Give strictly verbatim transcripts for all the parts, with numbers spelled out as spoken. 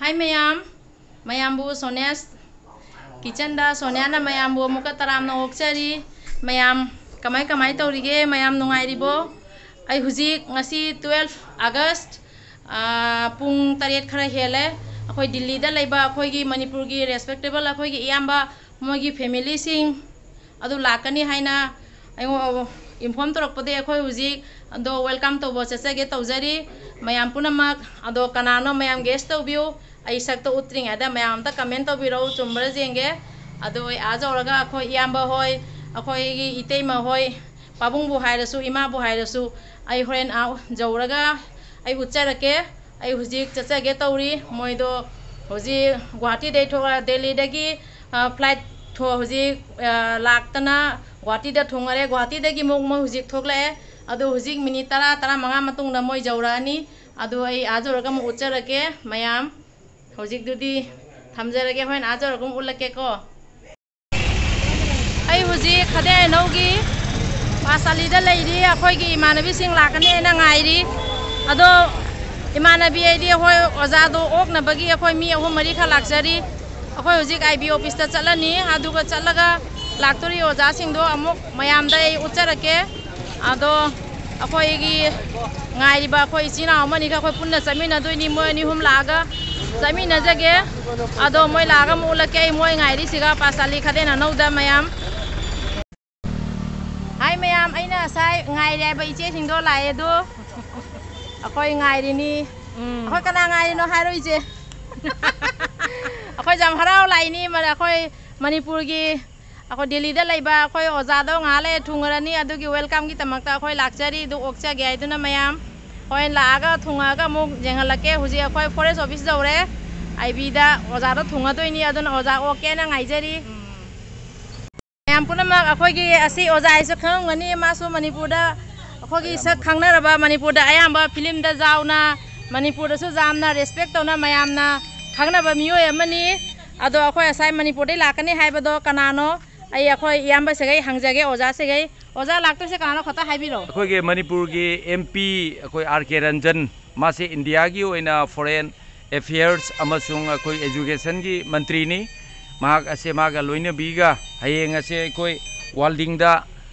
ꯍꯥꯏ ꯃꯌꯥꯝ, ꯃꯌꯥꯝꯕꯨ ꯁꯣꯅꯤꯌꯥꯁ ꯀꯤꯆꯟꯗ ꯁꯣꯅꯤꯌꯥꯅ ꯃꯌꯥꯝꯕꯨ ꯑꯃꯨꯛꯀ ꯇꯔꯥꯝꯅ ꯑꯣꯛꯆꯔꯤ꯫ ꯃꯌꯥꯝ ꯀꯃꯥꯏ ꯀꯃꯥꯏ ꯇꯧꯔꯤꯒꯦ? ꯃꯌꯥꯝ ꯅꯨꯡꯉꯥꯏꯔꯤꯕꯣ? ꯑꯩ ꯍꯧꯖꯤꯛ ꯉꯁꯤ twelve August, ꯑꯥ, ꯄꯨꯡ ꯇꯔꯦꯠ ꯈꯔ ꯍꯦꯜꯂꯦ꯫ ꯑꯩꯈꯣꯏ ꯗꯤꯜꯂꯤꯗ ꯂꯩꯕ ꯑꯩꯈꯣꯏꯒꯤ ꯃꯅꯤꯄꯨꯔꯒꯤ respectable ꯑꯩꯈꯣꯏꯒꯤ ꯏꯌꯥꯝꯕ ꯃꯣꯏꯒꯤ familyꯁꯤꯡ ꯑꯗꯨ ꯂꯥꯛꯀꯅꯤ ꯍꯥꯏꯅ ꯑꯩꯉꯣꯟ-, inform ꯇꯧꯔꯛꯄꯗꯒꯤ ꯑꯩꯈꯣꯏ ꯍꯧꯖꯤꯛ ꯑꯗꯣ welcome ꯇꯧꯕ ꯆꯠꯆꯒꯦ ꯇꯧꯖꯔꯤ꯫ ꯃꯌꯥꯝ ꯄꯨꯝꯅꯃꯛ ꯑꯗꯣ ꯀꯅꯥꯅꯣ ꯃꯌꯥꯝ guess ꯇꯧꯕꯤꯌꯨ꯫ ꯑꯩ ꯁꯛꯇꯣ ꯎꯠꯇ꯭ꯔꯤꯉꯩꯗ ꯃꯌꯥꯝ ꯑꯝꯇ comment ꯇꯧꯕꯤꯔꯛꯎ, ꯆꯨꯝꯕ꯭ꯔꯥ ꯌꯦꯡꯒꯦ꯫ ꯑꯗꯣ ꯑꯩ ꯑꯥ ꯌꯧꯔꯒ ꯑꯩꯈꯣꯏ ꯏꯌꯥꯝꯕ ꯍꯣꯏ, ꯑꯩꯈꯣꯏꯒꯤ ꯏꯇꯩꯃ ꯍꯣꯏ, ꯄꯥꯕꯨꯡꯕꯨ ꯍꯥꯏꯔꯁꯨ, ꯏꯃꯥꯕꯨ ꯍꯥꯏꯔꯁꯨ, ꯑꯩ ꯍꯣꯔꯦꯟ ꯑꯥ ꯌꯧꯔꯒ ꯑꯩ ꯎꯠꯆꯔꯛꯀꯦ꯫ ꯑꯩ ꯍꯧꯖꯤꯛ ꯆꯠꯆꯒꯦ ꯇꯧꯔꯤ꯫ ꯃꯣꯏꯗꯣ ꯍꯧꯖꯤꯛ ꯒꯨꯍꯥꯇꯤꯗꯩ ꯊꯣꯛꯂ-, ꯗꯦꯜꯂꯤꯗꯒꯤ, ꯑ, flight ꯊꯣ-, ꯍꯧꯖꯤꯛ, ꯑ, ꯂꯥꯛꯇꯅ ꯒꯨꯍꯥꯇꯤꯗ ꯊꯨꯡꯉꯔꯦ꯫ ꯒꯨꯍꯥꯇꯤꯗꯒꯤ ꯑꯃꯨꯛ ꯃꯣꯏ ꯍꯧꯖꯤꯛ ꯊꯣꯛꯂꯛꯑꯦ꯫ ꯑꯗꯨ ꯍꯧꯖꯤꯛ minute ꯇꯔꯥ, ꯇꯔꯥꯃꯉꯥ ꯃꯇꯨꯡꯗ ꯃꯣꯏ ꯌꯧꯔꯛꯑꯅꯤ꯫ ꯑꯗꯨ ꯑꯩ ꯑꯥ ꯌꯧꯔꯒ ꯑꯃꯨꯛ ꯎꯠꯆꯔꯛꯀꯦ ꯃꯌꯥꯝ꯫ ꯍꯧꯖꯤꯛꯇꯨꯗꯤ ꯊꯝꯖꯔꯒꯦ, ꯍꯣꯔꯦꯟ ꯑꯥ ꯌꯧꯔꯒ ꯑꯃꯨꯛ ꯎꯠꯂꯛꯀꯦꯀꯣ꯫ ꯑꯩ ꯍꯧꯖꯤꯛ ꯈꯗꯦ ꯍꯩꯅꯧꯒꯤ ꯄꯥꯁꯥꯂꯤꯗ ꯂꯩꯔꯤ꯫ ꯑꯩꯈꯣꯏꯒꯤ ꯏꯃꯥꯟꯅꯕꯤꯁꯤꯡ ꯂꯥꯛꯀꯅꯤ ꯍꯥꯏꯅ ꯉꯥꯏꯔꯤ꯫ ꯑꯗꯣ ꯏꯃꯥꯟꯅꯕꯤ ꯑꯩꯗꯤ ꯑꯩꯈꯣꯏ ꯑꯣꯖꯥꯗꯣ ꯑꯣꯛꯅꯕꯒꯤ ꯑꯩꯈꯣꯏ ꯃꯤ ꯑꯍꯨꯝ ꯃꯔꯤꯈꯛ ꯂꯥꯛꯆꯔꯤ꯫ ꯑꯩꯈꯣꯏ ꯍꯧꯖꯤꯛ IB officeꯇ ꯆꯠꯂꯅꯤ꯫ ꯑꯗꯨꯒ ꯆꯠꯂꯒ ꯂꯥꯛꯇꯣꯔꯤ ꯑꯣꯖꯥꯁꯤꯡꯗꯣ ꯑꯃꯨꯛ ꯃꯌꯥꯝꯗ ꯑꯩ ꯎꯠꯆꯔꯛꯀꯦ꯫ ꯑꯗꯣ ꯑꯩꯈꯣꯏꯒꯤ ꯉꯥꯏꯔꯤꯕ ꯑꯩꯈꯣꯏ ꯏꯆꯤꯟ ꯏꯅꯥꯎ ꯑꯃꯅꯤꯒ ꯑꯩꯈꯣꯏ ꯄꯨꯟꯅ ꯆꯠꯃꯤꯟꯅꯗꯣꯏꯅꯤ꯫ ꯃꯣꯏ ꯑꯅꯤ ꯑꯍꯨꯝ ꯂꯥꯛꯑꯒ ꯆꯠꯃꯤꯟꯅꯖꯒꯦ꯫ ꯑꯗꯣ ꯃꯣꯏ ꯂꯥꯛꯑꯒ ꯑꯃꯨꯛ ꯎꯠꯂꯛꯀꯦ꯫ ꯑꯩ ꯃꯣꯏ ꯉꯥꯏꯔꯤꯁꯤꯒ ꯄꯥꯁꯥꯂꯤ ꯈꯗꯦꯟ ꯑꯅꯧꯗ ꯃꯌꯥꯝ꯫ ꯍꯥꯏ ꯃꯌꯥꯝ, ꯑꯩꯅ ꯉꯁꯥꯏ ꯉꯥꯏꯔꯦ ꯍꯥꯏꯕ ꯏꯆꯦꯁꯤꯡꯗꯣ ꯂꯥꯛꯑꯦ ꯑꯗꯣ꯫ ꯑꯩꯈꯣꯏ ꯉꯥꯏꯔꯤꯅꯤ꯫ ꯎꯝ꯫ ꯑꯩꯈꯣꯏ ꯀꯅꯥ ꯉꯥꯏꯔꯤꯅꯣ ꯍꯥꯏꯔꯣ ꯏꯆꯦ? ꯑꯩꯈꯣꯏꯁꯦ ꯌꯥꯝ ꯍꯔꯥꯎ ꯂꯥꯛꯏꯅꯤ꯫ ꯃ-, ꯑꯩꯈꯣꯏ ꯃꯅꯤꯄꯨꯔꯒꯤ, ꯑꯩꯈꯣꯏ ꯗꯤꯜꯂꯤꯗ ꯂꯩꯕ ꯑꯩꯈꯣꯏ ꯑꯣꯖꯥꯗꯣ ꯉꯥꯏꯍꯥꯛ ꯂꯩꯔ ꯊꯨꯡꯉꯔꯅꯤ꯫ ꯑꯗꯨꯒꯤ welcomeꯒꯤꯗꯃꯛꯇ ꯑꯩꯈꯣꯏ ꯂꯥꯛꯆꯔꯤ꯫ ꯑꯗꯨ ꯑꯣꯛꯆꯒꯦ ꯍꯥꯏꯗꯨꯅ ꯃꯌꯥꯝ ꯍꯣꯔꯦꯟ ꯂꯥꯛꯑꯒ ꯊꯨꯡꯉꯛꯑꯒ ꯑꯃꯨꯛ ꯌꯦꯡꯍꯜꯂꯛꯀꯦ꯫ ꯍꯧꯖꯤꯛ ꯑꯩꯈꯣꯏ forest office ꯌꯧꯔꯦ꯫ IBꯗ ꯑꯣꯖꯥꯗꯣ ꯊꯨꯡꯉꯗꯣꯏꯅꯤ꯫ ꯑꯗꯨꯅ ꯑꯣꯖꯥ ꯑꯣꯛꯀꯦꯅ ꯉꯥꯏꯖꯔꯤ꯫ ꯃꯌꯥꯝ ꯄꯨꯝꯅꯃꯛ ꯑꯩꯈꯣꯏꯒꯤ ꯑꯁꯤ ꯑꯣꯖꯥ ꯍꯥꯏꯁꯨ ꯈꯪꯉꯝꯒꯅꯤ, ꯃꯥꯁꯨ ꯃꯅꯤꯄꯨꯔꯗ ꯑꯩꯈꯣꯏꯒꯤ ꯁꯛ ꯈꯪꯅꯔꯕ, ꯃꯅꯤꯄꯨꯔꯗ ꯑꯌꯥꯝꯕ filmꯗ ꯌꯥꯎꯅ, ꯃꯅꯤꯄꯨꯔꯗꯁꯨ ꯌꯥꯝꯅ respect ꯇꯧꯅ ꯃꯌꯥꯝꯅ ꯈꯪꯅꯕ ꯃꯤꯑꯣꯏ ꯑꯃꯅꯤ꯫ ꯑꯗꯣ ꯑꯩꯈꯣꯏ ꯉꯁꯥꯏ ꯃꯅꯤꯄꯨꯔꯗꯩ ꯂꯥꯛꯀꯅꯤ ꯍꯥꯏꯕꯗꯣ ꯀꯅꯥꯅꯣ? ꯑꯩ ꯑꯩꯈꯣꯏ ꯏꯌꯥꯝꯕꯁꯤꯒꯩ ꯍꯪꯖꯒꯦ, ꯑꯣꯖꯥꯁꯤꯒꯩ꯫ ꯑꯣꯖꯥ ꯂꯥꯛꯇꯣꯏꯁꯦ ꯀꯅꯥꯅꯣ ꯈꯛꯇ ꯍꯥꯏꯕꯤꯔꯣ꯫ ꯑꯩꯈꯣꯏꯒꯤ ꯃꯅꯤꯄꯨꯔꯒꯤ MP, ꯑꯩꯈꯣꯏ R K Ranjan, ꯃꯥꯁꯦ ꯏꯟꯗꯤꯌꯥꯒꯤ ꯑꯣꯏꯅ foreign ꯑꯦꯐꯤꯌꯔꯁ ꯑꯃꯁꯨꯡ ꯑꯩꯈꯣꯏ ꯑꯦꯖꯨꯀꯦꯁꯟꯒꯤ ꯃꯟꯇ꯭ꯔꯤꯅꯤ꯫ ꯃꯍꯥꯛ ꯑꯁꯦ ꯃꯥꯒ ꯂꯣꯏꯅꯕꯤꯒ ꯍꯌꯦꯡ ꯑꯁꯦ ꯑꯩꯈꯣꯏ ꯋꯥꯜꯗꯤꯡꯗ,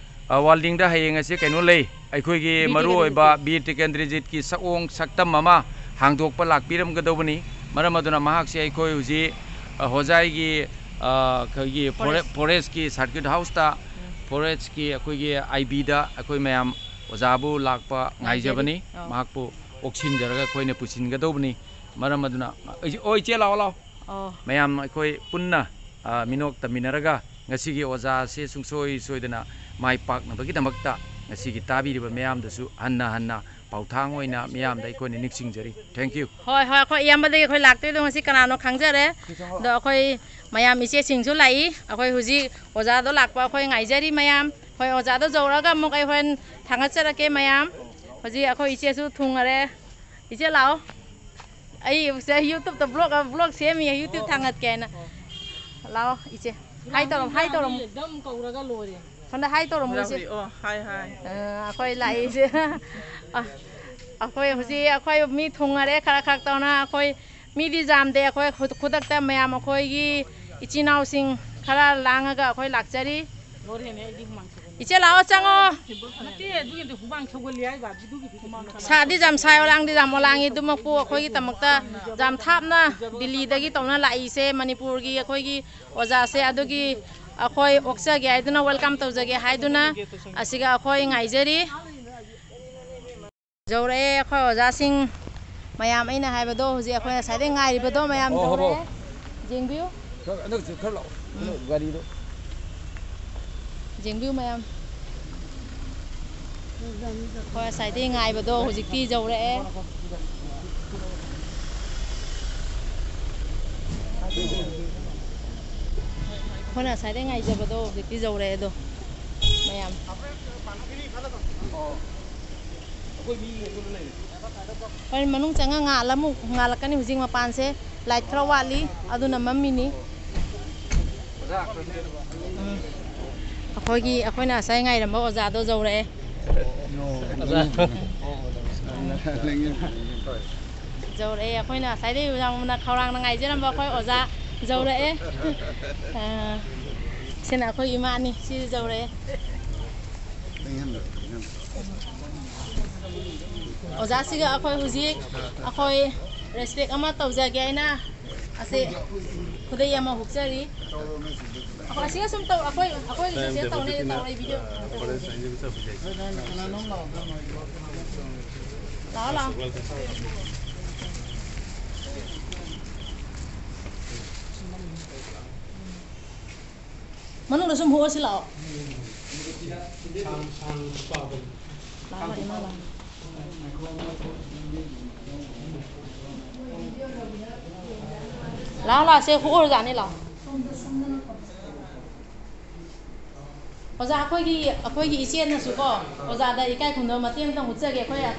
ꯑ, ꯋꯥꯜꯗꯤꯡꯗ ꯍꯌꯦꯡ ꯑꯁꯦ ꯀꯩꯅꯣ ꯂꯩ, ꯑꯩꯈꯣꯏꯒꯤ ꯕꯤꯔ ꯃꯔꯨꯑꯣꯏꯕ ꯇꯤꯀꯦꯟꯗ꯭ꯔꯖꯤꯠꯀꯤ꯫ ꯕꯤꯔ ꯇꯤꯀꯦꯟꯗ꯭ꯔꯖꯤꯠꯀꯤ ꯁꯛꯑꯣꯡ ꯁꯛꯇꯝ ꯑꯃ ꯍꯥꯡꯗꯣꯛꯄ ꯂꯥꯛꯄꯤꯔꯝꯒꯗꯧꯕꯅꯤ꯫ ꯃꯔꯝ ꯑꯗꯨꯅ ꯃꯍꯥꯛꯁꯦ ꯑꯩꯈꯣꯏ ꯍꯧꯖꯤꯛ, ꯑ, ꯍꯣꯖꯥꯏꯒꯤ, ꯑ, ꯑꯩꯈꯣꯏꯒꯤ ꯐꯣꯔꯦ-, ꯐꯣꯔꯦꯁ꯫ ꯐꯣꯔꯦꯁ꯭ꯠꯀꯤ ꯁꯥꯔꯀ꯭ꯌꯨꯠ ꯍꯥꯎꯁꯇ, ꯎꯝ꯫ ꯐꯣꯔꯦꯁ꯭ꯠꯀꯤ ꯑꯩꯈꯣꯏꯒꯤ ꯑꯥꯏ ꯕꯤꯗ ꯑꯩꯈꯣꯏ ꯃꯌꯥꯝ ꯑꯣꯖꯥꯕꯨ ꯂꯥꯛꯄ ꯉꯥꯏꯖꯔꯤ꯫ ꯉꯥꯏꯖꯕꯅꯤ꯫ ꯑꯧ꯫ ꯃꯍꯥꯛꯄꯨ ꯑꯣꯛꯁꯤꯟꯖꯔꯒ ꯑꯩꯈꯣꯏꯅ ꯄꯨꯁꯤꯟꯒꯗꯧꯕꯅꯤ꯫ ꯃꯔꯝ ꯑꯗꯨꯅ, ꯑꯩ-, ꯑꯣ, ꯏꯆꯦ, ꯂꯥꯛꯑꯣ, ꯂꯥꯛꯑꯣ꯫ ꯑꯣ꯫ ꯃꯌꯥꯝ ꯑꯩꯈꯣꯏ ꯄꯨꯟꯅ, ꯑ, ꯃꯤꯅꯣꯛ ꯇꯝꯃꯤꯟꯅꯔꯒ ꯉꯁꯤꯒꯤ ꯑꯣꯖꯥ ꯑꯁꯤ ꯁꯨꯡꯁꯣꯏ ꯁꯣꯏꯗꯅ ꯃꯥꯏ ꯄꯥꯛꯅꯕꯒꯤꯗꯃꯛꯇ ꯉꯁꯤꯒꯤ ꯇꯥꯕꯤꯔꯤꯕ ꯃꯌꯥꯝꯗꯁꯨ ꯍꯟꯅ ꯍꯟꯅ ꯄꯥꯎꯊꯥꯡ ꯑꯣꯏꯅ ꯃꯤꯌꯥꯝꯗ ꯑꯩꯈꯣꯏꯅ ꯅꯤꯡꯁꯤꯡꯖꯔꯤ꯫ Thank you꯫ ꯍꯣꯏ, ꯍꯣꯏ, ꯑꯩꯈꯣꯏ ꯏꯌꯥꯝꯕꯗꯒꯤ ꯑꯩꯈꯣꯏ ꯂꯥꯛꯇꯣꯏꯗꯣ ꯉꯁꯤ ꯀꯅꯥꯅꯣ ꯈꯪꯖꯔꯦ꯫ ꯑꯗꯣ ꯑꯩꯈꯣꯏ ꯃꯌꯥꯝ ꯏꯆꯦꯁꯤꯡꯁꯨ ꯂꯥꯛꯏ꯫ ꯑꯩꯈꯣꯏ ꯍꯧꯖꯤꯛ ꯑꯣꯖꯥꯗꯣ ꯂꯥꯛꯄ ꯑꯩꯈꯣꯏ ꯉꯥꯏꯖꯔꯤ ꯃꯌꯥꯝ꯫ ꯍꯣꯏ, ꯑꯣꯖꯥꯗꯣ ꯌꯧꯔꯒ ꯑꯃꯨꯛ ꯑꯩ ꯍꯣꯔꯦꯟ ꯊꯥꯡꯒꯠꯆꯔꯛꯀꯦ ꯃꯌꯥꯝ꯫ ꯍꯧꯖꯤꯛ ꯑꯩꯈꯣꯏ ꯏꯆꯦꯁꯨ ꯊꯨꯡꯉꯔꯦ꯫ ꯏꯆꯦ ꯂꯥꯛꯑꯣ꯫ ꯑꯩ ꯁꯤꯗ YouTube-ꯇ vlog, vlog ꯁꯦꯝꯃꯤ, YouTube ꯊꯥꯡꯒꯠꯀꯦ ꯍꯥꯏꯅ꯫ ꯂꯥꯛꯑꯣ ꯏꯆꯦ꯫ Hi ꯇꯧꯔꯝ-, hi ꯇꯧꯔꯝꯃꯨ꯫ ꯑꯗꯨꯝ ꯀꯧꯔꯒ ꯂꯣꯏꯔꯦ꯫ ꯁꯣꯝꯗ hi ꯇꯧꯔꯝꯃꯨ ꯏꯆꯦ꯫ ꯍꯔꯥꯎꯔꯤ꯫ ꯑꯣ, hi, hi꯫ ꯑ, ꯑꯩꯈꯣꯏ ꯂꯥꯛꯏꯁꯦ꯫ ꯑ, ꯑꯩꯈꯣꯏ ꯍꯧꯖꯤꯛ ꯑꯩꯈꯣꯏ ꯃꯤ ꯊꯨꯡꯉꯔꯦ ꯈꯔ ꯈꯔ ꯇꯧꯅ꯫ ꯑꯩꯈꯣꯏ ꯃꯤꯗꯤ ꯌꯥꯝꯗꯦ꯫ ꯑꯩꯈꯣꯏ ꯈꯨ-, ꯈꯨꯗꯛꯇ ꯃꯌꯥꯝ ꯑꯩꯈꯣꯏꯒꯤ ꯏꯆꯤꯟ ꯏꯅꯥꯎꯁꯤꯡ ꯈꯔ ꯂꯥꯡꯉꯒ ꯑꯩꯈꯣꯏ ꯂꯥꯛꯆꯔꯤ꯫ ꯂꯣꯏꯔꯦꯅꯦ, ꯑꯩꯗꯤ ꯍꯨꯃꯥꯡ ꯁꯧꯒꯠꯂꯦ꯫ ꯏꯆꯦ ꯂꯥꯛꯑꯣ ꯆꯪꯉꯣ꯫ ꯅꯠꯇꯦ, ꯑꯗꯨꯒꯤꯗꯤ ꯍꯨꯃꯥꯡ ꯁꯧꯒꯠꯂꯦ ꯍꯥꯏꯕ, ꯑꯗꯨꯒꯤꯗꯤ ꯍꯨꯃꯥꯡ ꯁꯧꯒꯠꯂꯦ꯫ ꯁꯥꯗꯤ ꯌꯥꯝ ꯁꯥꯏ, ꯑꯣꯂꯥꯡꯗꯤ ꯌꯥꯝ ꯑꯣꯂꯥꯡꯉꯤ, ꯑꯗꯨꯃꯛꯄꯨ ꯑꯩꯈꯣꯏꯒꯤꯗꯃꯛꯇ ꯌꯥꯝ ꯊꯥꯞꯅ ꯗꯤꯜꯂꯤꯗꯒꯤ ꯇꯧꯅ ꯂꯥꯛꯏꯁꯦ, ꯃꯅꯤꯄꯨꯔꯒꯤ ꯑꯩꯈꯣꯏꯒꯤ ꯑꯣꯖꯥꯁꯦ, ꯑꯗꯨꯒꯤ ꯑꯩꯈꯣꯏ ꯑꯣꯛꯆꯒꯦ ꯍꯥꯏꯗꯨꯅ, welcome ꯇꯧꯖꯒꯦ ꯍꯥꯏꯗꯨꯅ ꯑꯁꯤꯒ ꯑꯩꯈꯣꯏ ꯉꯥꯏꯖꯔꯤ꯫ ꯌꯧꯔꯛꯑꯦ ꯑꯩꯈꯣꯏ ꯑꯣꯖꯥꯁꯤꯡ꯫ ꯃꯌꯥꯝ ꯑꯩꯅ ꯍꯥꯏꯕꯗꯣ, ꯍꯧꯖꯤꯛ ꯑꯩꯈꯣꯏ ꯉꯁꯥꯏꯗꯩ ꯉꯥꯏꯔꯤꯕꯗꯣ ꯃꯌꯥꯝ ꯑꯣ, ꯍꯣ, ꯍꯣ꯫ ꯌꯧꯔꯛꯑꯦ꯫ ꯖꯦꯡꯕꯤꯌꯨ꯫ ꯈꯔ ꯍꯟꯗꯛꯁꯦ ꯈꯔ ꯂꯥꯛꯑꯣ꯫ ꯎꯝ꯫ ꯒꯥꯔꯤꯗꯣ꯫ ꯖꯦꯡꯕꯤꯌꯨ ꯃꯌꯥꯝ꯫ ꯑꯩꯈꯣꯏ ꯉꯁꯥꯏꯗꯩ ꯉꯥꯏꯕꯗꯣ ꯍꯧꯖꯤꯛꯇꯤ ꯌꯧꯔꯛꯑꯦ꯫ ꯑꯩꯈꯣꯏꯅ ꯉꯁꯥꯏꯗꯩ ꯉꯥꯏꯖꯕꯗꯣ ꯍꯧꯖꯤꯛꯇꯤ ꯌꯧꯔꯛꯑꯦ ꯑꯗꯣ ꯃꯌꯥꯝ꯫ ꯍꯣꯔꯦꯟ ꯃꯅꯨꯡ ꯆꯪꯉ ꯉꯥꯜꯂ ꯑꯃꯨꯛ ꯉꯥꯜꯂꯛꯀꯅꯤ꯫ ꯍꯧꯖꯤꯛ ꯃꯄꯥꯟꯁꯦ light ꯈꯔ ꯋꯥꯠꯂꯤ, ꯑꯗꯨꯅ ꯃꯝꯃꯤꯅꯤ꯫ ꯎꯝ꯫ ꯑꯩꯈꯣꯏꯒꯤ, ꯑꯩꯈꯣꯏꯅ ꯉꯁꯥꯏ ꯉꯥꯏꯔꯝꯕ ꯑꯣꯖꯥꯗꯣ ꯌꯧꯔꯛꯑꯦ꯫ ꯑꯣꯖꯥ꯫ ꯌꯧꯔꯛꯑꯦ꯫ ꯑꯩꯈꯣꯏꯅ ꯉꯁꯥꯏꯗꯩ ꯌꯥꯝꯅ ꯈꯧꯔꯥꯡꯅ ꯉꯥꯏꯖꯔꯝꯕ ꯑꯩꯈꯣꯏ ꯑꯣꯖꯥ ꯌꯧꯔꯛꯑꯦ꯫ ꯑ, ꯁꯤꯅ ꯑꯩꯈꯣꯏ ꯏꯃꯥꯅꯤ, ꯁꯤ ꯌꯧꯔꯛꯑꯦ꯫ ꯑꯣꯖꯥꯁꯤꯒ ꯑꯩꯈꯣꯏ ꯍꯧꯖꯤꯛ ꯑꯩꯈꯣꯏ respect ꯑꯃ ꯇꯧꯖꯒꯦ ꯍꯥꯏꯅ ꯑꯁꯦ ꯈꯨꯗꯩ ꯑꯃ ꯍꯨꯛꯆꯔꯤ꯫ ꯑꯩꯈꯣꯏ ꯑꯁꯤꯒ ꯁꯨꯝ ꯇꯧ, ꯑꯩꯈꯣꯏ, ꯑꯩꯈꯣꯏꯒꯤꯁꯨ ꯁꯤꯗ ꯇꯧꯅꯩ, ꯇꯧꯅꯩ video꯫ ꯂꯥꯛꯑꯣ, ꯂꯥꯛꯑꯣ꯫ ꯃꯅꯨꯡꯗ ꯁꯨꯝ ꯍꯣꯛꯑꯁꯤ ꯂꯥꯛꯑꯣ꯫ ꯂꯥꯛꯑꯣ, ꯏꯃꯥ, ꯂꯥꯛꯑꯣ꯫ ꯂꯥꯛꯑꯣ, ꯂꯥꯛꯑꯣ, ꯁꯦ ꯍꯣꯛꯑꯣꯔꯖꯥꯠꯅꯤ, ꯂꯥꯛꯑꯣ꯫ ꯑꯣꯖꯥ, ꯑꯩꯈꯣꯏꯒꯤ, ꯑꯩꯈꯣꯏꯒꯤ ꯏꯆꯦꯅꯁꯨꯀꯣ, ꯑꯣꯖꯥꯗ ꯏꯀꯥꯏ ꯈꯨꯝꯅꯕ ꯃꯇꯦꯡ ꯑꯝꯇꯪ ꯎꯠꯆꯒꯦ꯫ ꯑꯩꯈꯣꯏ, ꯑ,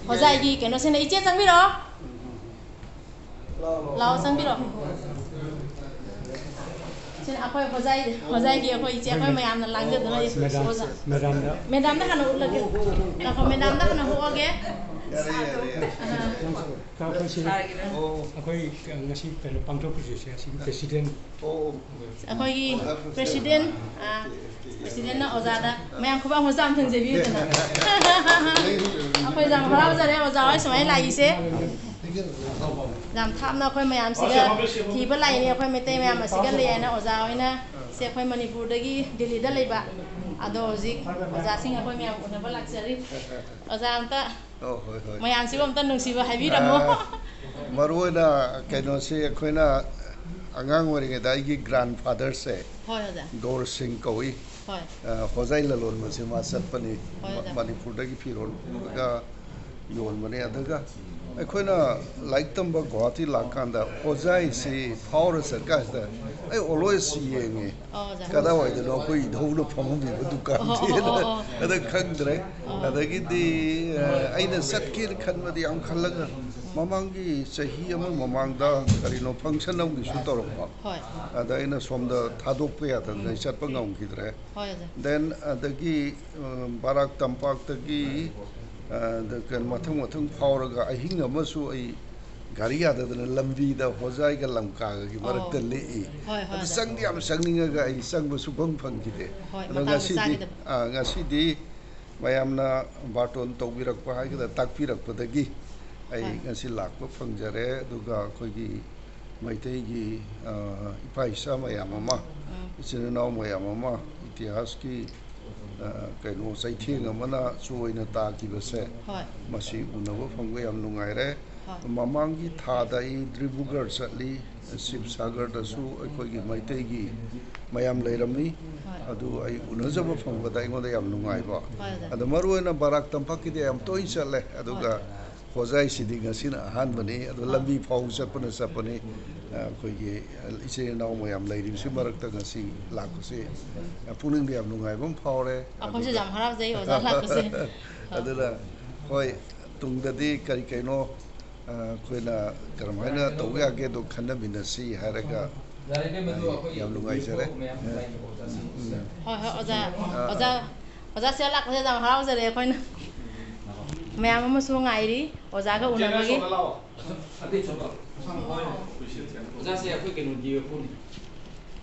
ꯑꯣꯖꯥꯒꯤ ꯀꯩꯅꯣꯁꯤꯅ, ꯏꯆꯦ ꯆꯪꯕꯤꯔꯛꯑꯣ꯫ ꯂꯥꯛꯑꯣ, ꯆꯪꯕꯤꯔꯛꯑꯣ꯫ ꯁꯤꯅ ꯑꯩꯈꯣꯏ ꯍꯣꯖꯥꯏ, ꯍꯣꯖꯥꯏꯒꯤ ꯑꯩꯈꯣꯏ ꯏꯆꯦ, ꯑꯩꯈꯣꯏ ꯃꯌꯥꯝꯅ ꯂꯥꯡꯖꯗꯨꯅ ꯂꯩ꯫ ꯃꯦꯗꯥꯝ, ꯑꯣꯖꯥ꯫ ꯃꯦꯗꯥꯝꯗ꯫ ꯃꯦꯗꯥꯝꯗ ꯍꯥꯟꯅ ꯎꯠꯂꯒꯦ꯫ ꯉꯥꯏꯈꯣ, ꯃꯦꯗꯥꯝꯗ ꯍꯥꯟꯅ ꯍꯣꯛꯑꯒꯦ꯫ ꯌꯥꯔꯦ, ꯌꯥꯔꯦ, ꯌꯥꯔꯦ꯫ ꯑꯥ꯫ ꯑꯩꯈꯣꯏꯁꯤ, ꯑꯣ꯫ ꯑꯩꯈꯣꯏ ꯉꯁꯤ ꯀꯩꯅꯣ ꯄꯥꯡꯊꯣꯛꯄꯁꯦ, ꯁꯤ president꯫ ꯑꯣ, ꯑꯣ꯫ ꯑꯩꯈꯣꯏꯒꯤ president, ꯑꯥ, presidentꯅ ꯑꯣꯖꯥꯗ ꯃꯌꯥꯝ ꯈꯨꯕꯥꯛ ꯃꯆꯥ ꯑꯃ ꯊꯥꯡꯖꯕꯤꯌꯨꯗꯅ꯫ ꯑꯩꯈꯣꯏ ꯌꯥꯝ ꯍꯔꯥꯎꯖꯔꯦ ꯑꯣꯖꯥ ꯍꯣꯏ ꯁꯨꯃꯥꯏꯅ ꯂꯥꯛꯏꯁꯦ꯫ ꯌꯥꯝ ꯊꯥꯞꯅ ꯑꯩꯈꯣꯏ ꯃꯌꯥꯝꯁꯤꯒ ꯊꯤꯕ ꯂꯥꯛꯏꯅꯤ, ꯑꯩꯈꯣꯏ ꯃꯩꯇꯩ ꯃꯌꯥꯝ ꯑꯁꯤꯒ ꯂꯩ ꯍꯥꯏꯅ꯫ ꯑꯣꯖꯥ ꯍꯣꯏꯅ, ꯁꯦ ꯑꯩꯈꯣꯏ ꯃꯅꯤꯄꯨꯔꯗꯒꯤ ꯗꯤꯜꯂꯤꯗ ꯂꯩꯕ, ꯑꯗꯣ ꯍꯧꯖꯤꯛ ꯑꯣꯖꯥꯁꯤꯡ ꯑꯩꯈꯣꯏ ꯃꯌꯥꯝ ꯎꯅꯕ ꯂꯥꯛꯆꯔꯤ꯫ ꯑꯣꯖꯥ ꯑꯝꯇ ꯑꯣ, ꯍꯣꯏ, ꯍꯣꯏ꯫ ꯃꯌꯥꯝꯁꯤꯕꯨ ꯑꯝꯇ ꯅꯨꯡꯁꯤꯕ ꯍꯥꯏꯕꯤꯔꯝꯃꯣ꯫ ꯑ, ꯃꯔꯨꯑꯣꯏꯅ ꯀꯩꯅꯣꯁꯤ, ꯑꯩꯈꯣꯏꯅ ꯑꯉꯥꯡ ꯑꯣꯏꯔꯤꯉꯩꯗ ꯑꯩꯒꯤ grandfatherꯁꯦ ꯍꯣꯏ, ꯑꯣꯖꯥ꯫ ꯗꯣꯔ ꯁꯤꯡ ꯀꯧꯏ꯫ ꯍꯣꯏ꯫ ꯑ, ꯍꯣꯖꯥꯏ ꯂꯂꯣꯟꯕꯁꯦ ꯃꯥ ꯆꯠꯄꯅꯤ꯫ ꯍꯣꯏ, ꯃ-, ꯑꯣꯖꯥ꯫ ꯃꯅꯤꯄꯨꯔꯗꯒꯤ ꯐꯤꯔꯣꯜ ꯄꯨꯔꯒ ꯌꯣꯟꯕꯅꯦ꯫ ꯑꯗꯨꯒ ꯑꯩꯈꯣꯏꯅ ꯂꯥꯏꯔꯤꯛ ꯇꯝꯕ ꯒꯨꯋꯥꯍꯥꯇꯤ ꯂꯥꯛꯀꯥꯟꯗ ꯍꯣꯖꯥꯏꯁꯤ ꯐꯥꯎꯔ ꯆꯠꯀꯥꯟꯁꯤꯗ ꯑꯩ always ꯌꯦꯡꯉꯤ꯫ ꯑꯣ, ꯑꯣꯖꯥ꯫ ꯀꯗꯥꯏꯋꯥꯏꯗꯅꯣ ꯑꯩꯈꯣꯏ ꯏꯙꯧꯅ ꯐꯝꯃꯝꯃꯤꯕ ꯗꯨꯀꯥꯟꯁꯦ? ꯑꯣ, ꯑꯣ, ꯑꯣ, ꯑꯣ꯫ ꯑꯗ ꯈꯪꯗ꯭ꯔꯦ꯫ ꯑꯣ꯫ ꯑꯗꯒꯤꯗꯤ, ꯑ, ꯑꯩꯅ ꯆꯠꯀꯦꯅ ꯈꯟꯕꯗꯤ ꯌꯥꯝ ꯈꯜꯂꯒ, ꯃꯃꯥꯡꯒꯤ ꯆꯍꯤ ꯑꯃ ꯃꯃꯥꯡꯗ ꯀꯔꯤꯅꯣ function ꯑꯃꯒꯤꯁꯨ ꯇꯧꯔꯛꯄ꯫ ꯍꯣꯏ꯫ ꯑꯗ ꯑꯩꯅ ꯁꯣꯝꯗ ꯊꯥꯗꯣꯛꯄ ꯌꯥꯗꯗꯅ ꯑꯩ ꯆꯠꯄ ꯉꯝꯈꯤꯗ꯭ꯔꯦ꯫ ꯍꯣꯏ, ꯑꯣꯖꯥ꯫ Then ꯑꯗꯒꯤ, ꯑ, ꯕꯔꯥꯛ ꯇꯝꯄꯥꯛꯇꯒꯤ, ꯑ, ꯗ-, ꯀꯩꯅꯣ, ꯃꯊꯪ ꯃꯊꯪ ꯐꯥꯎꯔꯒ ꯑꯍꯤꯡ ꯑꯃꯁꯨ ꯑꯩ ꯒꯥꯔꯤ ꯌꯥꯗꯗꯅ ꯂꯝꯕꯤꯗ ꯍꯣꯖꯥꯏꯒ ꯂꯝꯀꯥꯒꯒꯤ ꯃꯔꯛꯇ ꯑꯣ꯫ ꯂꯦꯛꯏ꯫ ꯍꯣꯏ, ꯍꯣꯏ, ꯑꯗꯨ ꯑꯣꯖꯥ꯫ ꯆꯪꯗꯤ ꯌꯥꯝ ꯆꯪꯅꯤꯡꯉꯒ ꯑꯩ ꯆꯪꯕ ꯁꯨꯐꯪ ꯐꯪꯈꯤꯗꯦ꯫ ꯍꯣꯏ, ꯑꯗꯣ ꯃꯇꯥꯡꯗꯣ ꯉꯁꯤꯗꯤ, ꯆꯥꯈꯤꯗꯕ꯫ ꯑꯥ, ꯉꯁꯤꯗꯤ ꯃꯌꯥꯝꯅ ꯕꯥꯔꯇꯣꯟ ꯇꯧꯕꯤꯔꯛꯄ ꯍꯥꯏꯒꯗ꯭ꯔꯥ, ꯇꯥꯛꯄꯤꯔꯛꯄꯗꯒꯤ ꯑꯩ ꯍꯣꯏ꯫ ꯉꯁꯤ ꯂꯥꯛꯄ ꯐꯪꯖꯔꯦ꯫ ꯑꯗꯨꯒ ꯑꯩꯈꯣꯏꯒꯤ ꯃꯩꯇꯩꯒꯤ, ꯑ, ꯏꯄꯥ ꯏꯆꯥ ꯃꯌꯥꯝ ꯑꯃ, ꯎꯝ꯫ ꯏꯆꯤꯟ ꯏꯅꯥꯎ ꯃꯌꯥꯝ ꯑꯃ, ꯏꯇꯤꯍꯥꯁꯀꯤ, ꯑ, ꯀꯩꯅꯣ, ꯆꯩꯊꯦꯡ ꯑꯃꯅ ꯆꯨ ꯑꯣꯏꯅ ꯇꯥꯈꯤꯕꯁꯦ, ꯍꯣꯏ꯫ ꯃꯁꯤ ꯎꯅꯕ ꯐꯪꯕ ꯌꯥꯝ ꯅꯨꯡꯉꯥꯏꯔꯦ꯫ ꯍꯣꯏ꯫ ꯃꯃꯥꯡꯒꯤ ꯊꯥꯗ ꯑꯩ ꯗ꯭ꯔꯤꯕꯨꯒꯔ ꯆꯠꯂꯤ, ꯁꯤꯕꯁꯥꯒꯔꯗꯁꯨ ꯑꯩꯈꯣꯏꯒꯤ ꯃꯩꯇꯩꯒꯤ ꯃꯌꯥꯝ ꯂꯩꯔꯝꯃꯤ꯫ ꯍꯣꯏ꯫ ꯑꯗꯨ ꯑꯩ ꯎꯅꯖꯕ ꯐꯪꯕꯗ ꯑꯩꯉꯣꯟꯗ ꯌꯥꯝ ꯅꯨꯡꯉꯥꯏꯕ꯫ ꯍꯣꯏ, ꯑꯣꯖꯥ꯫ ꯑꯗꯣ ꯃꯔꯨꯑꯣꯏꯅ ꯕꯔꯥꯛ ꯇꯝꯄꯥꯛꯀꯤꯗꯤ ꯌꯥꯝ ꯇꯣꯏꯅ ꯆꯠꯂꯦ꯫ ꯑꯗꯨꯒ ꯍꯣꯏ꯫ ꯍꯣꯖꯥꯏꯁꯤꯗꯤ ꯉꯁꯤꯅ ꯑꯍꯥꯟꯕꯅꯤ꯫ ꯑꯗꯣ ꯍꯣꯏ꯫ ꯂꯝꯕꯤ ꯐꯥꯎ ꯆꯠꯄꯅ ꯆꯠꯄꯅꯤ꯫ ꯑ, ꯑꯩꯈꯣꯏꯒꯤ ꯏꯆꯤꯜ ꯏꯅꯥꯎ ꯃꯌꯥꯝ ꯂꯩꯔꯤꯕꯁꯤ ꯃꯔꯛꯇ ꯉꯁꯤ ꯂꯥꯛꯄꯁꯤ, ꯑ, ꯄꯨꯛꯅꯤꯡꯗ ꯌꯥꯝ ꯅꯨꯡꯉꯥꯏꯕ ꯑꯃ ꯐꯥꯎꯔꯦ꯫ ꯑꯩꯈꯣꯏꯁꯨ ꯑꯗꯨꯒ ꯌꯥꯝ ꯍꯔꯥꯎꯖꯩ ꯑꯣꯖꯥ ꯂꯥꯛꯄꯁꯦ꯫ ꯑꯗꯨꯅ ꯍꯣꯏ, ꯇꯨꯡꯗꯗꯤ ꯀꯔꯤ ꯀꯩꯅꯣ, ꯑ, ꯑꯩꯈꯣꯏꯅ ꯀꯔꯝꯍꯥꯏꯅ ꯇꯧꯕ ꯌꯥꯒꯦꯗꯣ ꯈꯟꯅꯃꯤꯟꯅꯁꯤ ꯍꯥꯏꯔꯒ, ꯑ, ꯌꯥꯝ ꯅꯨꯡꯉꯥꯏꯖꯔꯦ꯫ ꯎꯝ꯫ ꯍꯣꯏ, ꯍꯣꯏ, ꯑꯣꯖꯥ꯫ ꯑ, ꯑꯣꯖꯥ, ꯑꯣꯖꯥ ꯁꯤꯗ ꯂꯥꯛꯄꯁꯦ ꯌꯥꯝ ꯍꯔꯥꯎꯖꯔꯦ ꯑꯩꯈꯣꯏꯅ꯫ ꯃꯌꯥꯝ ꯑꯃꯁꯨ ꯉꯥꯏꯔꯤ ꯑꯣꯖꯥꯒ ꯎꯅꯕꯒꯤ꯫ ꯑꯣꯖꯥꯁꯦ ꯑꯩꯈꯣꯏ ꯀꯩꯅꯣꯒꯤ ꯄꯨꯅꯤ꯫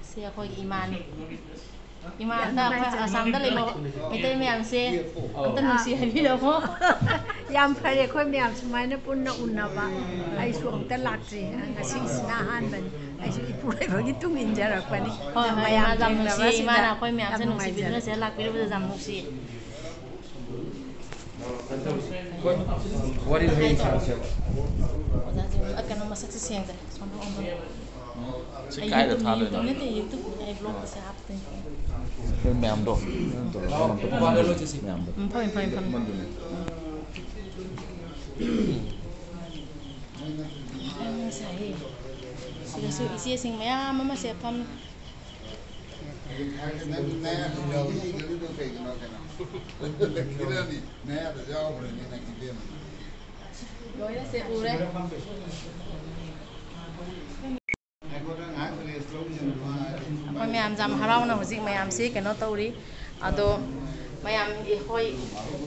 ꯁꯤ ꯑꯩꯈꯣꯏꯒꯤ ꯏꯃꯥꯅꯤ꯫ ꯏꯃꯥ, ꯌꯥꯝ ꯑꯝꯇ ꯑꯩꯈꯣꯏ ꯅꯨꯡꯉꯥꯏꯖꯔꯦ꯫ ꯑꯁꯥꯝꯗ ꯂꯩꯕ ꯃꯩꯇꯩ ꯃꯌꯥꯝꯁꯦ ꯑꯝꯇ ꯅꯨꯡꯁꯤ ꯍꯥꯏꯕꯤꯔꯝꯃꯣ꯫ ꯌꯥꯝ ꯐꯔꯦ ꯑꯩꯈꯣꯏ ꯃꯌꯥꯝ ꯁꯨꯃꯥꯏꯅ ꯄꯨꯟꯅ ꯎꯅꯕ꯫ ꯑꯩꯁꯨ ꯑꯝꯇ ꯂꯥꯛꯇ꯭ꯔꯤ꯫ ꯉꯁꯤꯒꯤꯁꯤꯅ ꯑꯍꯥꯟꯕꯅꯤ꯫ ꯑꯩꯁꯨ ꯏꯄꯨꯔꯣꯏꯕꯒꯤ ꯇꯨꯡ ꯏꯟꯖꯔꯛꯄꯅꯤ꯫ ꯍꯣꯏ, ꯍꯣꯏ, ꯃꯌꯥꯝ ꯏꯃꯥ ꯌꯥꯝ ꯅꯨꯡꯁꯤꯌꯦ꯫ ꯊꯦꯡꯅꯕꯁꯤꯗ ꯏꯃꯥꯅ ꯑꯩꯈꯣꯏ ꯌꯥꯝ ꯃꯌꯥꯝꯁꯦ ꯅꯨꯡꯁꯤꯕꯤꯗꯨꯅ ꯅꯨꯡꯉꯥꯏꯖꯔꯦ꯫ ꯁꯤꯗ ꯂꯥꯛꯄꯤꯔꯨꯕꯗ ꯌꯥꯝ ꯅꯨꯡꯁꯤꯌꯦ꯫ ꯋꯥꯔꯤ ꯍꯌꯦꯡ ꯁꯥꯔꯁꯦꯕ꯫ ꯑꯣꯖꯥꯁꯦ, ꯑ, ꯀꯩꯅꯣ, ꯃꯁꯛꯁꯦ ꯁꯦꯡꯗ꯭ꯔꯦ꯫ ꯁꯣꯝꯗ ꯑꯣꯟꯊꯣꯔꯛꯑꯣ꯫ ꯁꯤ ꯑꯩ ꯀꯥꯏꯗ YouTube, ꯊꯥꯗꯣꯏꯅꯣ? YouTube ꯅꯠꯇꯦ, YouTube, ꯑꯩ blog ꯁꯦ ꯍꯥꯞꯇꯣꯏꯅꯦ꯫ ꯑꯩꯈꯣꯏ ꯃꯌꯥꯝꯗꯣ, ꯃꯌꯥꯝꯗꯣ꯫ ꯎꯝ, ꯐꯝꯃꯤ, ꯐꯝꯃꯤ, ꯐꯝꯃꯤ꯫ ꯎꯝ꯫ ꯌꯥꯝ ꯁꯥꯏꯌꯦ꯫ ꯁꯤꯗꯁꯨ ꯏꯆꯦꯁꯤꯡ ꯃꯌꯥꯝ ꯑꯃꯁꯦ ꯐꯝꯃꯤ꯫ ꯂꯣꯏꯅ ꯁꯦ ꯎꯔꯦ꯫ ꯑꯩꯈꯣꯏ ꯃꯌꯥꯝꯁꯦ ꯌꯥꯝ ꯍꯔꯥꯎꯅ ꯍꯧꯖꯤꯛ ꯃꯌꯥꯝꯁꯤ ꯀꯩꯅꯣ ꯇꯧꯔꯤ꯫ ꯑꯗꯣ ꯃꯌꯥꯝ ꯍꯣꯏ,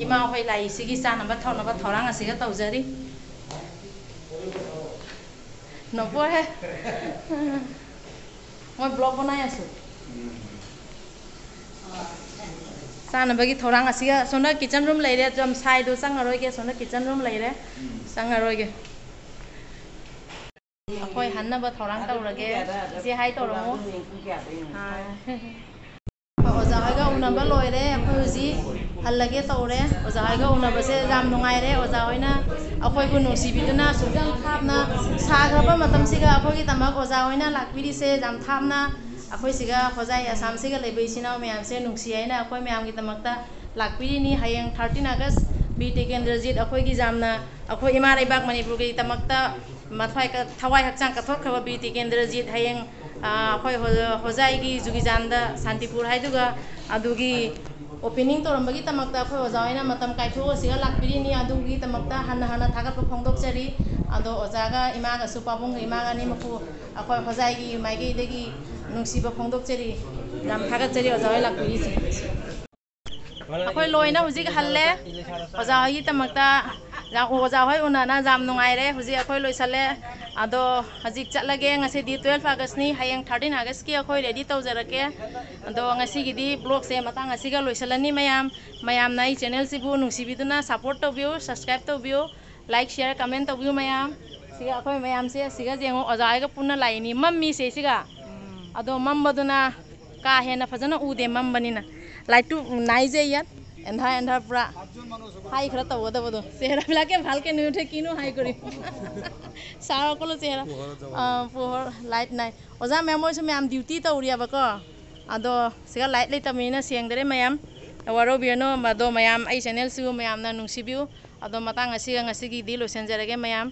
ꯏꯃꯥ ꯍꯣꯏ ꯂꯥꯏꯁꯤꯒꯤ ꯆꯥꯅꯕ ꯊꯛꯅꯕ ꯊꯧꯔꯥꯡ ꯑꯁꯤꯒ ꯇꯧꯖꯔꯤ꯫ ꯅꯣꯛꯄꯣꯏ꯫ ꯃꯣꯏ ꯕ꯭ꯂꯣꯛ ꯕꯅꯥꯏ ꯑꯁꯨ꯫ ꯆꯥꯅꯕꯒꯤ ꯊꯧꯔꯥꯡ ꯑꯁꯤꯒ ꯁꯣꯝꯗ ꯀꯤꯆꯟ ꯔꯨꯝ ꯂꯩꯔꯦ, ꯌꯥꯝ ꯁꯥꯏꯗꯣ ꯆꯪꯉꯔꯣꯏꯒꯦ꯫ ꯁꯣꯝꯗ ꯀꯤꯆꯟ ꯔꯨꯝ ꯂꯩꯔꯦ, ꯆꯪꯉꯔꯣꯏꯒꯦ꯫ ꯑꯩꯈꯣꯏ ꯍꯟꯅꯕ ꯊꯧꯔꯥꯡ ꯇꯧꯔꯒꯦ꯫ ꯏꯆꯦ ꯍꯥꯏ ꯇꯧꯔꯝꯃꯣ꯫ ꯑꯥ꯫ ꯑꯣꯖꯥ ꯍꯣꯏꯒ ꯎꯅꯕ ꯂꯣꯏꯔꯦ꯫ ꯑꯩꯈꯣꯏ ꯍꯧꯖꯤꯛ ꯍꯜꯂꯒꯦ ꯇꯧꯔꯦ꯫ ꯑꯣꯖꯥ ꯍꯣꯏꯒ ꯎꯅꯕꯁꯦ ꯌꯥꯝ ꯅꯨꯡꯉꯥꯏꯔꯦ꯫ ꯑꯣꯖꯥ ꯍꯣꯏꯅ ꯑꯩꯈꯣꯏꯕꯨ ꯅꯨꯡꯁꯤꯕꯤꯗꯨꯅ ꯑꯁꯨꯛ ꯌꯥꯝ ꯊꯥꯞꯅ ꯁꯥꯈ꯭ꯔꯕ ꯃꯇꯝꯁꯤꯒ ꯑꯩꯈꯣꯏꯒꯤꯗꯃꯛ ꯑꯣꯖꯥ ꯍꯣꯏꯅ ꯂꯥꯛꯄꯤꯔꯤꯁꯦ ꯌꯥꯝ ꯊꯥꯞꯅ꯫ ꯑꯩꯈꯣꯏ ꯁꯤꯒ ꯍꯣꯖꯥꯏ ꯑꯁꯥꯝꯁꯤꯒ ꯂꯩꯕ ꯏꯆꯤꯟ ꯏꯅꯥꯎ ꯃꯌꯥꯝꯁꯦ ꯅꯨꯡꯁꯤ ꯍꯥꯏꯅ ꯑꯩꯈꯣꯏ ꯃꯌꯥꯝꯒꯤꯗꯃꯛꯇ ꯂꯥꯛꯄꯤꯔꯤꯅꯤ꯫ ꯍꯌꯦꯡ thirteen August ꯕꯤꯔ ꯇꯤꯀꯦꯟꯗ꯭ꯔꯖꯤꯠ ꯑꯩꯈꯣꯏꯒꯤ ꯌꯥꯝꯅ ꯑꯩꯈꯣꯏ ꯏꯃꯥ ꯂꯩꯕꯥꯛ ꯃꯅꯤꯄꯨꯔꯒꯤꯗꯃꯛꯇ ꯃꯊ꯭ꯋꯥꯏ ꯀ-, ꯊꯋꯥꯏ ꯍꯛꯆꯥꯡ ꯀꯠꯊꯣꯛꯈ꯭ꯔꯕ ꯕꯤꯔ ꯇꯤꯀꯦꯟꯗ꯭ꯔꯖꯤꯠ ꯍꯌꯦꯡ, ꯑ, ꯑꯩꯈꯣꯏ ꯍꯣ-, ꯍꯣꯖꯥꯏꯒꯤ ꯖꯨꯒꯤꯖꯥꯟꯗ ꯁꯥꯟꯇꯤꯄꯨꯔ ꯍꯥꯏꯗꯨꯒ ꯑꯗꯨꯒꯤ opening ꯇꯧꯔꯝꯕꯒꯤꯗꯃꯛꯇ ꯑꯩꯈꯣꯏ ꯑꯣꯖꯥ ꯍꯣꯏꯅ ꯃꯇꯝ ꯀꯥꯏꯊꯣꯛꯑ ꯁꯤꯒ ꯂꯥꯛꯄꯤꯔꯤꯅꯤ꯫ ꯑꯗꯨꯒꯤꯗꯃꯛꯇ ꯍꯟꯅ ꯍꯟꯅ ꯊꯥꯒꯠꯄ ꯐꯣꯡꯗꯣꯛꯆꯔꯤ꯫ ꯑꯗꯣ ꯑꯣꯖꯥꯒ ꯏꯃꯥꯒꯁꯨ, ꯄꯥꯕꯨꯡꯒ ꯏꯃꯥꯒ ꯑꯅꯤꯃꯛꯄꯨ ꯑꯩꯈꯣꯏ ꯍꯣꯖꯥꯏꯒꯤ ꯃꯥꯏꯀꯩꯗꯒꯤ ꯅꯨꯡꯁꯤꯕ ꯐꯣꯡꯗꯣꯛꯆꯔꯤ꯫ ꯌꯥꯝ ꯊꯥꯒꯠꯆꯔꯤ ꯑꯣꯖꯥ ꯍꯣꯏ ꯂꯥꯛꯄꯤꯔꯤꯁꯦ꯫ ꯑꯩꯈꯣꯏ ꯂꯣꯏꯅ ꯍꯧꯖꯤꯛ ꯍꯜꯂꯦ꯫ ꯑꯣꯖꯥ ꯍꯣꯏꯒꯤꯗꯃꯛꯇ ꯌꯥꯝ, ꯑꯣꯖꯥ ꯍꯣꯏ ꯎꯅꯅ ꯌꯥꯝ ꯅꯨꯡꯉꯥꯏꯔꯦ꯫ ꯍꯧꯖꯤꯛ ꯑꯩꯈꯣꯏ ꯂꯣꯏꯁꯜꯂꯦ꯫ ꯑꯗꯣ ꯍꯧꯖꯤꯛ ꯆꯠꯂꯒꯦ꯫ ꯉꯁꯤꯗꯤ twelve Augustꯅꯤ, ꯍꯌꯦꯡ thirteen Augustꯀꯤ ꯑꯩꯈꯣꯏ ready ꯇꯧꯖꯔꯛꯀꯦ꯫ ꯑꯗꯣ ꯉꯁꯤꯒꯤꯗꯤ vlogꯁꯦ ꯃꯇꯥꯡ ꯑꯁꯤꯒ ꯂꯣꯏꯁꯤꯜꯂꯅꯤ꯫ ꯃꯌꯥꯝ, ꯃꯌꯥꯝꯅ ꯑꯩ channelꯁꯤꯕꯨ ꯅꯨꯡꯁꯤꯕꯤꯗꯨꯅ support ꯇꯧꯕꯤꯌꯨ, subscribe ꯇꯧꯕꯤꯌꯨ, like, share, comment ꯇꯧꯕꯤꯌꯨ ꯃꯌꯥꯝ꯫ ꯁꯤꯒ ꯑꯩꯈꯣꯏ ꯃꯌꯥꯝꯁꯦ ꯁꯤꯒ ꯌꯦꯡꯉꯣ, ꯑꯣꯖꯥ ꯍꯣꯏꯒ ꯄꯨꯟꯅ ꯂꯥꯛꯏꯅꯤ꯫ ꯃꯝꯃꯤꯁꯦ ꯁꯤꯒ꯫ ꯑꯗꯣ ꯃꯝꯕꯗꯨꯅ ꯀꯥ ꯍꯦꯟꯅ ꯐꯖꯅ ꯎꯗꯦ ꯃꯝꯕꯅꯤꯅ꯫ Lightꯇꯨ ꯅꯥꯏꯖꯩ ꯌꯥꯠ꯫ ꯑꯦꯟꯙꯥ, ꯑꯦꯟꯙꯥ ꯄꯨꯔꯥ꯫ ꯍꯥꯏ ꯈꯔ ꯇꯧꯒꯗꯕꯗꯣ꯫ চেহেৰাবিলাকে ভালকে নুঠে, কিনো হাই কৰিম? ছাৰসকলো চেহেৰা, পোহৰৰ জমানা। অ, পোহৰ, light নাই। ꯑꯣꯖꯥ ꯃꯦম ꯍꯣꯏꯁꯨ ꯃꯌꯥꯝ duty ꯇꯧꯔꯤꯑꯕꯀꯣ꯫ ꯑꯗꯣ ꯁꯤꯒ light ꯂꯩꯇꯕꯅꯤꯅ ꯁꯦꯡꯗꯔꯦ ꯃꯌꯥꯝ꯫ ꯋꯥꯔꯧꯕꯤꯔꯅꯨ꯫ ꯑꯗꯣ ꯃꯌꯥꯝ ꯑꯩ channelꯁꯤꯕꯨ ꯃꯌꯥꯝꯅ ꯅꯨꯡꯁꯤꯕꯤꯌꯨ꯫ ꯑꯗꯣ ꯃꯇꯥꯡ ꯑꯁꯤꯒ ꯉꯁꯤꯒꯤꯗꯤ ꯂꯣꯏꯁꯤꯟꯖꯔꯒꯦ ꯃꯌꯥꯝ꯫